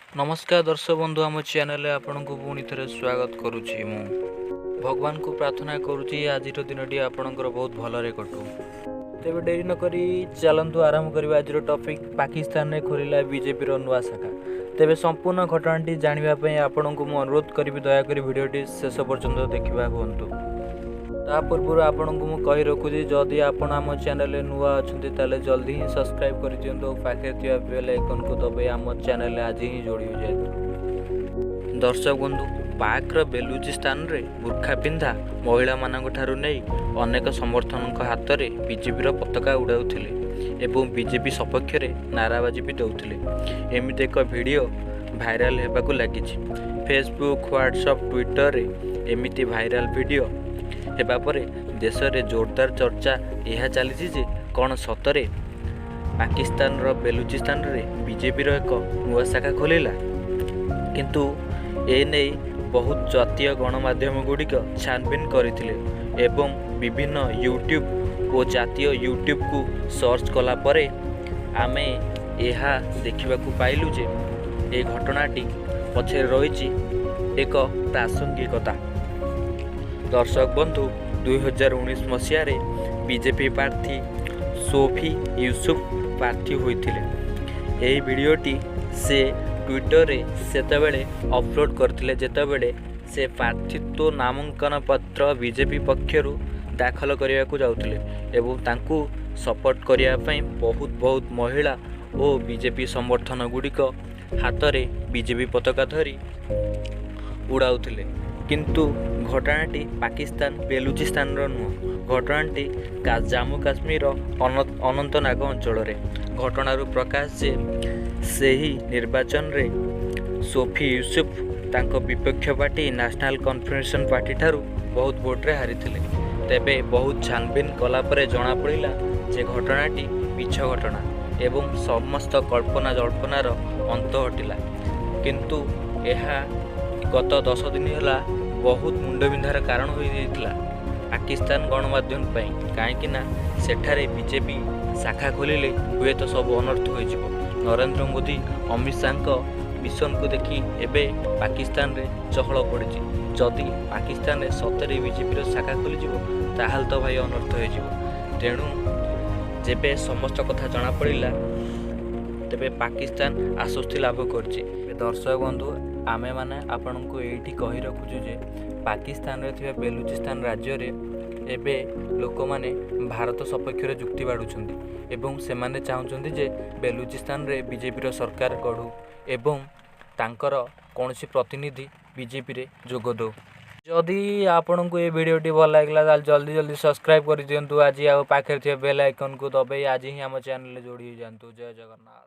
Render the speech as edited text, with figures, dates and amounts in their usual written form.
ନମସ୍କାର ଦର୍ଶକ ବନ୍ଧୁ, ଆମ ଚ୍ୟାନେଲରେ ଆପଣଙ୍କୁ ପୁଣି ଥରେ ସ୍ୱାଗତ କରୁଛି। ମୁଁ ଭଗବାନଙ୍କୁ ପ୍ରାର୍ଥନା କରୁଛି, ଆଜିର ଦିନଟି ଆପଣଙ୍କର ବହୁତ ଭଲରେ କଟୁ। ତେବେ ଡେରି ନକରି ଚାଲନ୍ତୁ ଆରମ୍ଭ କରିବା ଆଜିର ଟପିକ୍, ପାକିସ୍ତାନରେ ଖୋଲିଲା ବିଜେପିର ନୂଆ ଶାଖା। ତେବେ ସମ୍ପୂର୍ଣ୍ଣ ଘଟଣାଟି ଜାଣିବା ପାଇଁ ଆପଣଙ୍କୁ ମୁଁ ଅନୁରୋଧ କରିବି, ଦୟାକରି ଭିଡ଼ିଓଟି ଶେଷ ପର୍ଯ୍ୟନ୍ତ ଦେଖିବା ହୁଅନ୍ତୁ। ତା ପୂର୍ବରୁ ଆପଣଙ୍କୁ ମୁଁ କହି ରଖୁଛି, ଯଦି ଆପଣ ଆମ ଚ୍ୟାନେଲରେ ନୂଆ ଅଛନ୍ତି, ତାହେଲେ ଜଲ୍ଦି ହିଁ ସବସ୍କ୍ରାଇବ୍ କରିଦିଅନ୍ତୁ ଓ ପାଖରେ ଥିବା ବେଲ୍ ଆଇକନ୍କୁ ଦବାଇ ଆମ ଚ୍ୟାନେଲରେ ଆଜି ହିଁ ଯୋଡ଼ି ହୋଇଯାଆନ୍ତୁ। ଦର୍ଶକ ବନ୍ଧୁ, ପାକ୍ର ବେଲୁଚିସ୍ତାନରେ ବୁର୍ଖା ପିନ୍ଧା ମହିଳାମାନଙ୍କ ଠାରୁ ନେଇ ଅନେକ ସମର୍ଥକଙ୍କ ହାତରେ ବିଜେପିର ପତାକା ଉଡ଼ାଉଥିଲେ ଏବଂ ବିଜେପି ସପକ୍ଷରେ ନାରାବାଜି ବି ଦେଉଥିଲେ। ଏମିତି ଏକ ଭିଡ଼ିଓ ଭାଇରାଲ ହେବାକୁ ଲାଗିଛି। ଫେସବୁକ୍, ହ୍ୱାଟ୍ସଆପ୍, ଟ୍ୱିଟରରେ ଏମିତି ଭାଇରାଲ ଭିଡ଼ିଓ ହେବା ପରେ ଦେଶରେ ଜୋରଦାର ଚର୍ଚ୍ଚା ଏହା ଚାଲିଛି ଯେ କ'ଣ ସତରେ ପାକିସ୍ତାନର ବେଲୁଚିସ୍ତାନରେ ବିଜେପିର ଏକ ନୂଆ ଶାଖା ଖୋଲିଲା? କିନ୍ତୁ ଏନେଇ ବହୁତ ଜାତୀୟ ଗଣମାଧ୍ୟମ ଗୁଡ଼ିକ ଛାନଭିନ କରିଥିଲେ ଏବଂ ବିଭିନ୍ନ ୟୁଟ୍ୟୁବ୍ ଓ ଜାତୀୟ ୟୁଟ୍ୟୁବକୁ ସର୍ଚ୍ଚ କଲା ପରେ ଆମେ ଏହା ଦେଖିବାକୁ ପାଇଲୁ ଯେ ଏ ଘଟଣାଟି ପଛରେ ରହିଛି ଏକ ପ୍ରାସଙ୍ଗିକତା। ଦର୍ଶକ ବନ୍ଧୁ, 2019 ମସିହାରେ ବିଜେପି ପ୍ରାର୍ଥୀ ସୋଫି ୟୁସୁଫ ପ୍ରାର୍ଥୀ ହୋଇଥିଲେ। ଏହି ଭିଡ଼ିଓଟି ସେ ଟ୍ୱିଟରରେ ସେତେବେଳେ ଅପଲୋଡ଼ କରିଥିଲେ, ଯେତେବେଳେ ସେ ପ୍ରାର୍ଥୀତ୍ୱ ନାମାଙ୍କନ ପତ୍ର ବିଜେପି ପକ୍ଷରୁ ଦାଖଲ କରିବାକୁ ଯାଉଥିଲେ ଏବଂ ତାଙ୍କୁ ସପୋର୍ଟ କରିବା ପାଇଁ ବହୁତ ବହୁତ ମହିଳା ଓ ବିଜେପି ସମର୍ଥନ ଗୁଡ଼ିକ ହାତରେ ବିଜେପି ପତାକା ଧରି ଉଡ଼ାଉଥିଲେ। କିନ୍ତୁ ଘଟଣାଟି ପାକିସ୍ତାନ ବେଲୁଚିସ୍ତାନର ନୁହଁ, ଘଟଣାଟି ଜାମ୍ମୁ କାଶ୍ମୀରର ଅନନ୍ତନାଗ ଅଞ୍ଚଳରେ। ଘଟଣାରୁ ପ୍ରକାଶ ଯେ ସେହି ନିର୍ବାଚନରେ ସୋଫି ୟୁସୁଫ ତାଙ୍କ ବିପକ୍ଷ ପାର୍ଟି ନ୍ୟାସନାଲ୍ କନଫରେନ୍ସ ପାର୍ଟିଠାରୁ ବହୁତ ଭୋଟରେ ହାରିଥିଲେ। ତେବେ ବହୁତ ଛାନଭିନ କଲା ପରେ ଜଣାପଡ଼ିଲା ଯେ ଘଟଣାଟି ମିଛ ଘଟଣା ଏବଂ ସମସ୍ତ କଳ୍ପନା ଜଳ୍ପନାର ଅନ୍ତ ଘଟିଲା। କିନ୍ତୁ ଏହା ଗତ 10 ଦିନ ହେଲା ବହୁତ ମୁଣ୍ଡବିନ୍ଧାର କାରଣ ହୋଇଯାଇଥିଲା ପାକିସ୍ତାନ ଗଣମାଧ୍ୟମ ପାଇଁ, କାହିଁକିନା ସେଠାରେ ବିଜେପି ଶାଖା ଖୋଲିଲେ ହୁଏତ ସବୁ ଅନର୍ଥ ହୋଇଯିବ। ନରେନ୍ଦ୍ର ମୋଦି, ଅମିତ ଶାହାଙ୍କ ମିଶନକୁ ଦେଖି ଏବେ ପାକିସ୍ତାନରେ ଚହଳ ପଡ଼ିଛି। ଯଦି ପାକିସ୍ତାନରେ ସତରେ ବିଜେପିର ଶାଖା ଖୋଲିଯିବ, ତାହେଲେ ତ ଭାଇ ଅନର୍ଥ ହୋଇଯିବ। ତେଣୁ ଯେବେ ସମସ୍ତ କଥା ଜଣାପଡ଼ିଲା, ତେବେ ପାକିସ୍ତାନ ଆଶ୍ୱସ୍ତି ଲାଭ କରିଛି। ଦର୍ଶକ ବନ୍ଧୁ, ଆମେମାନେ ଆପଣଙ୍କୁ ଏଇଠି କହି ରଖୁଛୁ ଯେ ପାକିସ୍ତାନରେ ଥିବା ବେଲୁଚିସ୍ତାନ ରାଜ୍ୟରେ ଏବେ ଲୋକମାନେ ଭାରତ ସପକ୍ଷରେ ଯୁକ୍ତି ବାଢ଼ୁଛନ୍ତି ଏବଂ ସେମାନେ ଚାହୁଁଛନ୍ତି ଯେ ବେଲୁଚିସ୍ତାନରେ ବିଜେପିର ସରକାର ଗଢ଼ୁ ଏବଂ ତାଙ୍କର କୌଣସି ପ୍ରତିନିଧି ବିଜେପିରେ ଯୋଗ ଦେଉ। ଯଦି ଆପଣଙ୍କୁ ଏ ଭିଡ଼ିଓଟି ଭଲ ଲାଗିଲା, ତାହେଲେ ଜଲ୍ଦି ଜଲ୍ଦି ସବସ୍କ୍ରାଇବ୍ କରିଦିଅନ୍ତୁ ଆଜି ଆଉ ପାଖରେ ଥିବା ବେଲ୍ ଆଇକନ୍କୁ ଦବାଇ ଆଜି ହିଁ ଆମ ଚ୍ୟାନେଲରେ ଯୋଡ଼ି ହୋଇଯାଆନ୍ତୁ। ଜୟ ଜଗନ୍ନାଥ।